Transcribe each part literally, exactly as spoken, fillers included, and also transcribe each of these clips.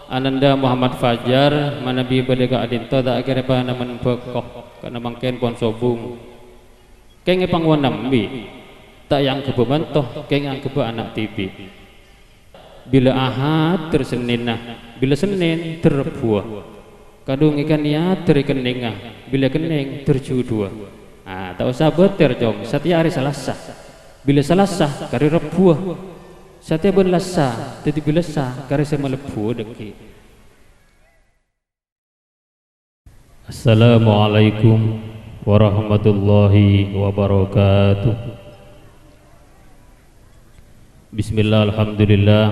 Ananda Muhammad Fajar manabi bâdâ ka'dinto ta' kèra panamèn bhâko, karna mangkèn pon sobung. Kèng èpangowon nambi, ta' èangghep bhâmanto, kèng èangghep ana' dhibi'. Bilâ Ahad dhâr Sennènna, bilâ Sennèn dhâr Rebbhuwâ. Kadhung èkanèyat dhâr kennèngnga, bilâ kennèng dhâr jhudhuwâ. Ah, ta' osa bâtèr, Cong, satèya arè Salasa. Bilâ Salasa, karè Rebbhuwâ. Satèya bân Lasa, dhâddhi bilâ Lasa, karè sè malebbhu dhâggi'. Assalamualaikum warahmatullahi wabarakatuh. Bismillah, alhamdulillah,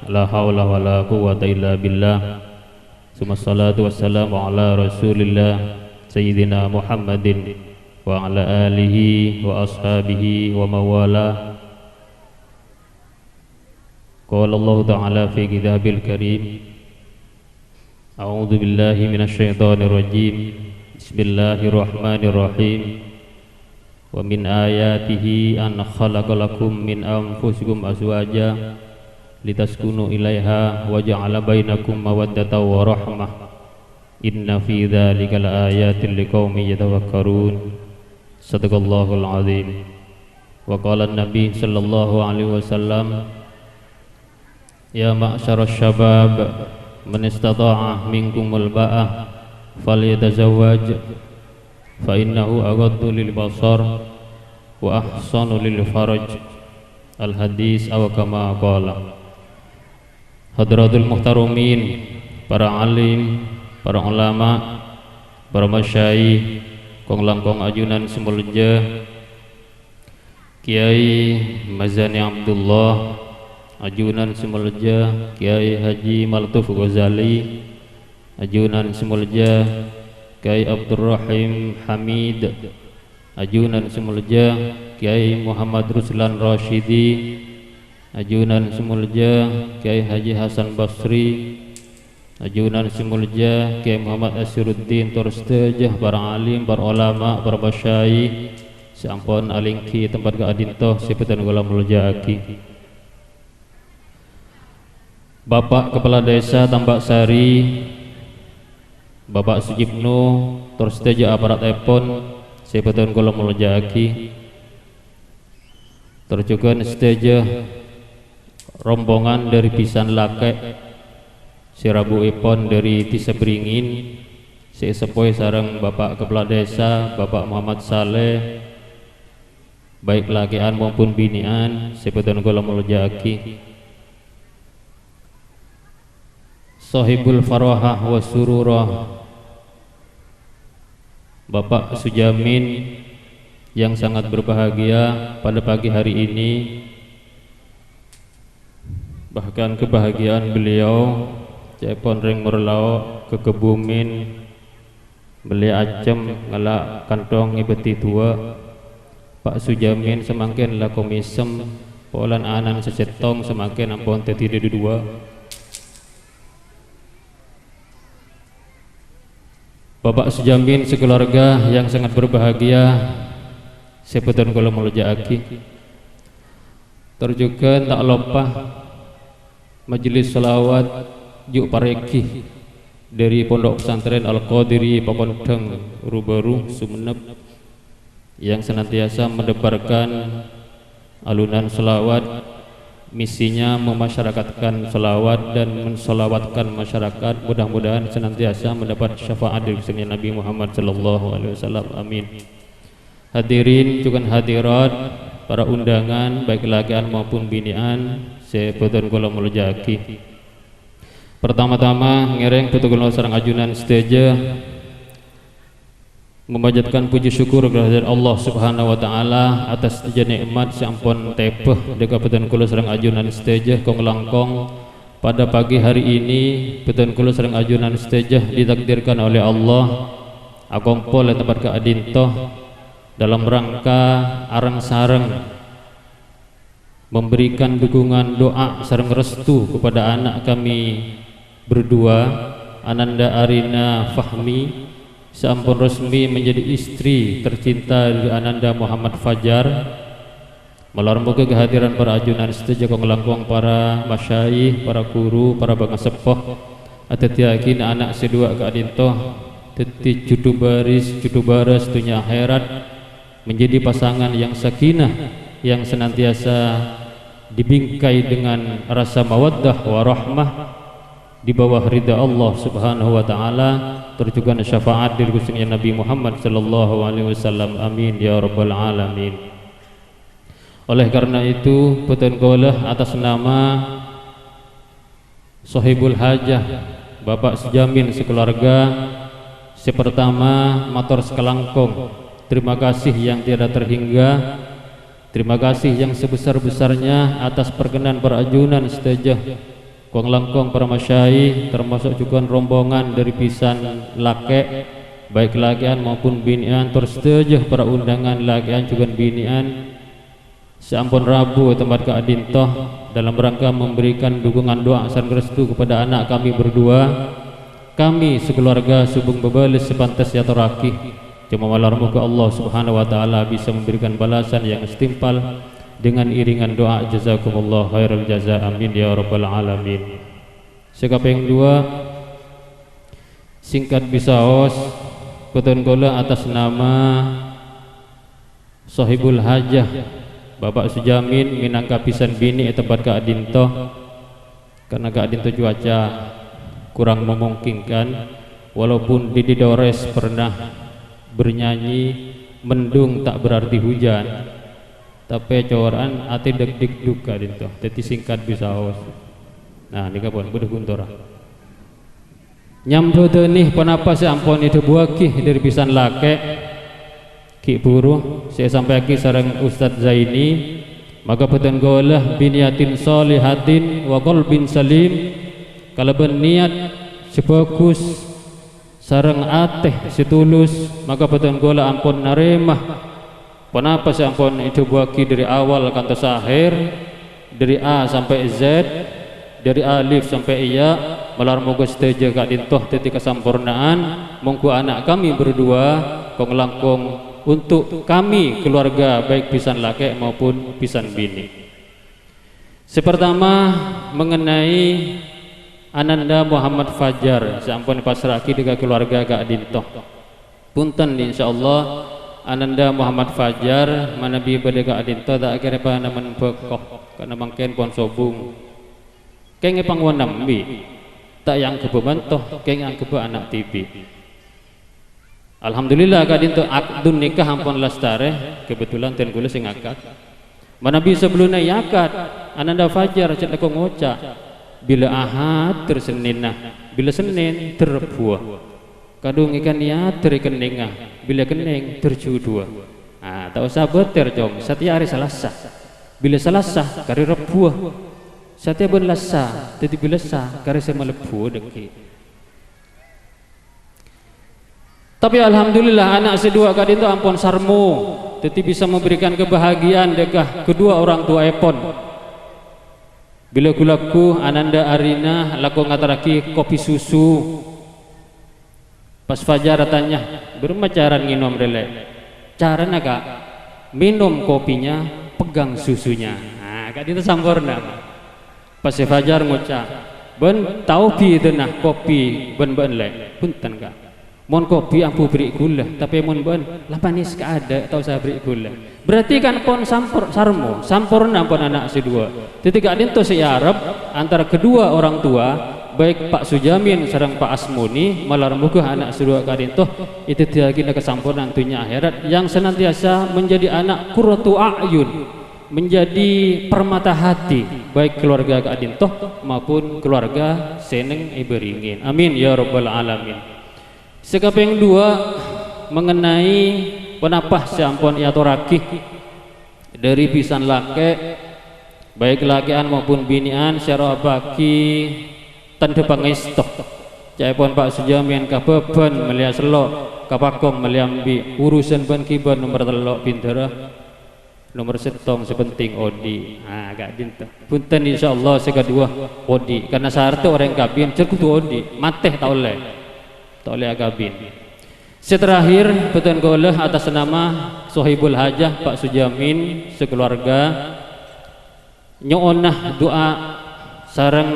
la haula wa la quwwata illa billah. Summa salatu wassalamu ala Rasulillah, Sayyidina Muhammadin, wa ala alihi wa ashabihi wa mawala. Qala Allahu ta'ala fi kitabihil karim, a'udzu billahi minasy syaithanir rajim. Bismillahirrahmanirrahim. Wa min ayatihi an khalaqa lakum min anfusikum azwaja litaskunu ilaiha wa ja'ala bainakum mawaddatan wa rahmah. Inna fi dzalika laayatil liqaumin yatafakkarun. Sadaqallahul azim. Wa qala Nabi sallallahu alaihi wasallam, "Ya ma'syaras syabab, man istata'a minkumul ba'ah falyatazawwaj, fa innahu aghaddu lil basar wa ahsanu lil faraj." Al hadis aw kama qala. Hadratul muhtaromin, para alim, para ulama, para masyayikh, kong-langkong ajunan sè molja, Kyai Mazani Abdullah, ajunan sè molja Kyai Haji Maltuf Ghazali, ajunan sè molja Kyai Abdurrahim Hamid, ajunan sè molja Kyai Muhammad Ruslan Rasyidi, ajunan sè molja Kyai Haji Hasan Basri, ajunan sè molja Kyai Muhammad Asiruddin, tor sadhâjâ para alim, para ulama, para masyayikh sè ampon alèngghi tempat ka'dinto sè bhâdhân kaulâ molja'aghi. Bapak Kepala Desa Tambak Sari, Bapak Sujibno, tor sadhâjâ aparatèpon sè bhâdhân kaulâ molja'aghi. Tor jhughân sadhâjâ rombongan dhâri bhisan lakè' sè rabuèpon dhâri Dhisa Bringin, sè èseppoè sareng Bapak Kepala Desa, Bapak Muhammad Saleh, baik lakè'an maupun binè'an, sè bhâdhân kaulâ molja'aghi. Sohibul Farohah wa Sururah, Bapak Sujamin yang sangat berbahagia pada pagi hari ini, bahkan kebahagiaan beliau, ca'èpon rèng Morlao, kekebumin, Beliau ajâm ngala' kanthong èbâdhi duwâ'. Pak Sujamin samangkèn la komèsem, polana ana'na sè sèttong samangkèn ampon dhâddhi dhâdhuwâ. Bapak Sujamin sekeluarga yang sangat berbahagia, sè bhâdhân kaulâ molja'aghi. Tor jhughân ta' loppa majelis shalawat ju' parèngghi dhâri Pondok Pesantren Al-Qadiriyah Pakondhâng Rubaru, Sumenep, yang senantiasa mendebarkan alunan shalawat, misinya memasyarakatkan shalawat dan menshalawatkan masyarakat, mudah-mudahan senantiasa mendapat syafaat dari Nabi Muhammad sallallahu alaihi wasallam. Amin. Hadirin jhughân hadirat, para undangan, baik lakè'an maupun binè'an, sè bhâdhân kaulâ molja'aghi. Pertama-tama, ngèrèng bhâdhân kaulâ sareng ajunan sadhâjâ memanjatkan puji syukur kehadirat Allah Subhanahu wa Ta'ala atas sadhâjâ nikmat sè ampon tèbâ dhâ' ka bhâdhân kaulâ sareng ajunan sadhâjâ kong-langkong. Pada pagi hari ini, bhâdhân kaulâ sareng ajunan sadhâjâ ditakdirkan oleh Allah akompol è tempat ka'dinto dalam rangka areng-sareng memberikan dukungan doa sareng restu kepada anak kami berdua, Ananda Arina Fahmi, sè ampon resmi menjadi istri tercinta dari Ananda Muhammad Fajar. Malar moghâ kehadiran para ajunan sadhâjâ kong-langkong, para masyayikh, para guru, para bângaseppo, Adhâddhiyâghinah ana' sè duwâ' ka'dinto dhâddhi judhu bâris, judhu bârâs dhunnya akhèrat, menjadi pasangan yang sakinah, yang senantiasa dibingkai dengan rasa mawaddah warahmah di bawah ridha Allah Subhanahu wa Ta'ala, tor jhughân syafaat dhâri Ghustè Nabi Muhammad sallallahu alaihi wasallam. Amin ya rabbal alamin. Oleh karena itu, bhâdhân kaulâ atas nama Sohibul Hajah, Bapak Sujamin sekeluarga, sè pertama mator sakalangkong terima kasih yang tiada terhingga, terima kasih yang sebesar-besarnya atas perkenan para ajunan sadhâjâ, kong-langkong para masyayikh, termasuk jhughân rombongan dhâri bhisan lakè', baik kalakè'an maupun binè'an, tor sadhâjâ para undangan lakè'an jhughân binè'an, sè ampon rabu è tempat ka'dinto dalam rangka memberikan dukungan doa sareng restu kepada anak kami berdua. Kami sekeluarga subung bâbâles sè pantes èyatorraghi. Coma malar moghâ Allah Subhanahu wa Ta'ala bisa memberikan balasan yang setimpal dengan iringan doa jazakumullah khairal jaza. Amin ya rabbal alamin. Sè kapèng duwâ', singkat bisaos, bhâdhân kaulâ atas nama Sohibul Hajah, Bapak Sujamin mènangka bhisan binè' è tempat ka'dinto, karena ka'dinto cuaca kurang memungkinkan, walaupun Didi Dores pernah bernyanyi, "Mendung tak berarti hujan," tapè cora'an atè dâk-dâk duk ka'dinto, dhâddhi singkat bisaos. Nah, nèka pon, bâdâ ghuntora. Nyambhâdhâni ponapa sè ampon èdhâbuwâghi dhâri bhisan lakè', ghi' bhuru sè èsampèyaghi sareng Ustadz Zaini, maka bhâdhân kaulâ biniyatin sholihatin wa qalbin salim, kalabân niyat sè bhâghus sareng atè sè tulus, maka bhâdhân kaulâ ampon narèma ponapa sè ampon èdhâbuwâghi dhâri awal kantos ahèr, dhâri A sampè' Z, dhâri alif sampè' ya, malar moghâ sadhâjâ ka'dinto dhâddhi kasamporna'an, mongghu ana' kami berdua, kong-langkong untuk kami keluarga, baik bhisan lakè' maupun bhisan binè'. Sè pertama, mengenai Ananda Muhammad Fajar, sè ampon èpassra'aghi dhâ' ka keluarga ka'dinto. Punten, insyaallah, Ananda Muhammad Fajar manabi bâdâ ka'dinto ta' kèra panèmen bhâko, karna mangkèn pon sobung. Kèng èpangowa nambi, ta' èangghep manto, kèng èangghep ana' dhibi'. Alhamdulillah, ka'dinto akdun nikah ampon lastarè, kebetulan dhân kaulâ sè ngakad. Manabi sabellunna èakad, Ananda Fajar cè' lako ngoca', "Bilâ Ahad ter Sennenna, bilâ Sennen ter Rebbhuwâ." Kadhung èkaniyat ter kennengnga, bilâ kenneng ter judhuwâ. Ah, ta' osa bâter, Cong, satèya arè Salasa. Bilâ Salasa, karè Rebbhuwâ. Satèya bân Lasa, dhâddhi bilâ Sa, karè sè malebbhuwâ dhâggi'. Tapi alhamdulillah, ana' sè duwâ' ka'dinto ampon sarmo, dhâddhi bisa memberikan kebahagiaan dhâ' ka kedua orang tuaèpon. Bilâ ghu-lagghu Ananda Arina lako ngaterraghi kopi susu. Pas Fajar atanya, "Bârâmma carana ngènom rè, Lè'?" "Carana, Ka', minum kopinya, pegang susunya." Nah, ka'dinto samporna. Pas sè Fajar ngoca', "Bân tao bhidhâna kopi bân bâ'ân, Lè'?" "Bhunten, Ka'. Mon kopi ambu bherri' ghulâ, tapè mon bâ'ân la manis kaadâ', ta' osa bherri' ghulâ." Berarti kan pon sampor-, sarmo, samporna pon ana' sè duwâ'. Dhâddhi ka'dinto sè èarep antara kedua orang tua, baik Pak Sujamin sareng Pak Asmoni, malar moghâ ana' sè duwâ' ka'dinto èdhâddhiyâghinah kasampornaan dhunnya akhèrat yang senantiasa menjadi anak qurratu a'yun, menjadi permata hati, baik keluarga ka'dinto maupun keluarga sè neng è bâringèn. Amin ya rabbal alamin. Sè kapèng duwâ', mengenai ponapa sè ampon èatorraghi dhâri bhisan lakè', baik lakè'an maupun binè'an, sè arowa bâgi tandhâ pangèsto. Ca'èpon Pak Sujamin ka bâbân mellèya sello', ka pakong mellèya embi', urusan bân ghibân nomer tello' bhindhârâ. Nomer sèttong sè penting odi'. Ah, ka'dinto. Bhunten, insyaallah sè kaduwâ odi'. Karna saratna orèng kabin jhâ' kodhu odi', matè ta' ollè. Ta' ollè akabin. Sè terakhir, bhâdhân kaulâ atas nama Sohibul Hajah, Pak Sujamin, sekeluarga, nyo'ona du'a sareng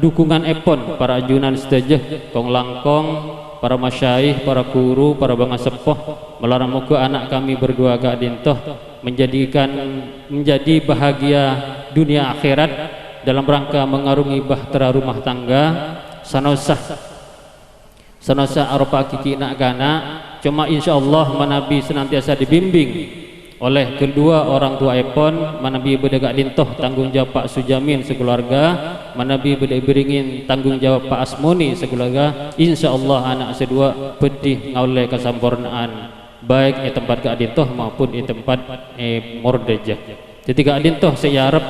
dhukungannèpon para ajunan sadhâjâ, kong-langkong, para masyayikh, para ghuru, para bângaseppo, malar moghâ ana' kami berdua ka'dinto menjadikan, menjadi bahagia dunia akhirat dalam rangka mengarungi bahtera rumah tangga, sanosa Sanosa aropa gigi na'-kana', coma insyaallah manabi senantiasa dibimbing oleh kedua orang tuaèpon, manabi bâdâ ka'dinto tanggung jawab Pak Sujamin sakeluarga, manabi bâdâ èbhârengngè tanggung jawab Pak Asmoni sakeluarga, insyaallah ana' sè duwâ' bhâdhi ngaollè kasampornaan, baik è tempat ka'dinto maupun è tempat è mordâjâ. Dhâddhi ka'dinto sè èarep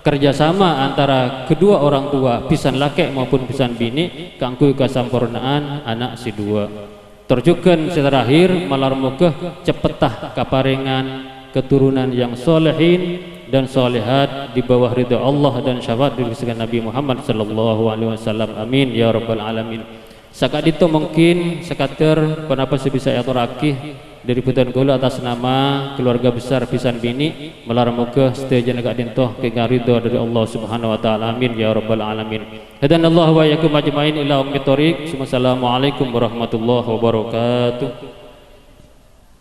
kerjasama antara kedua orang tua, bhisan lakè' maupun bhisan binè', kaangghuy kasampornaan ana' sè duwâ'. Tor jhughân sè terakhir, malar moghâ ceppetta kaparèngan keturunan yang solehin dan solehat di bawah ridho Allah dan syafaat dari Nabi Muhammad sallallahu alaihi wasallam. Amin ya rabbal alamin. Saka'dinto mungkin sakadâr ponapa sè bisa èatorraghi dhâri bhâdhân kaulâ atas nama keluarga besar bhisan binè', malar moghâ sadhâjâna ka'dinto kèngèng ridho dhâri Allah Subhanahu wa Ta'ala. Amin ya rabbal alamin. Hadanallahu wa iyyakum ajma'in ila aqwamit thoriq. Tsummassalamualaikum warahmatullahi wabarakatuh.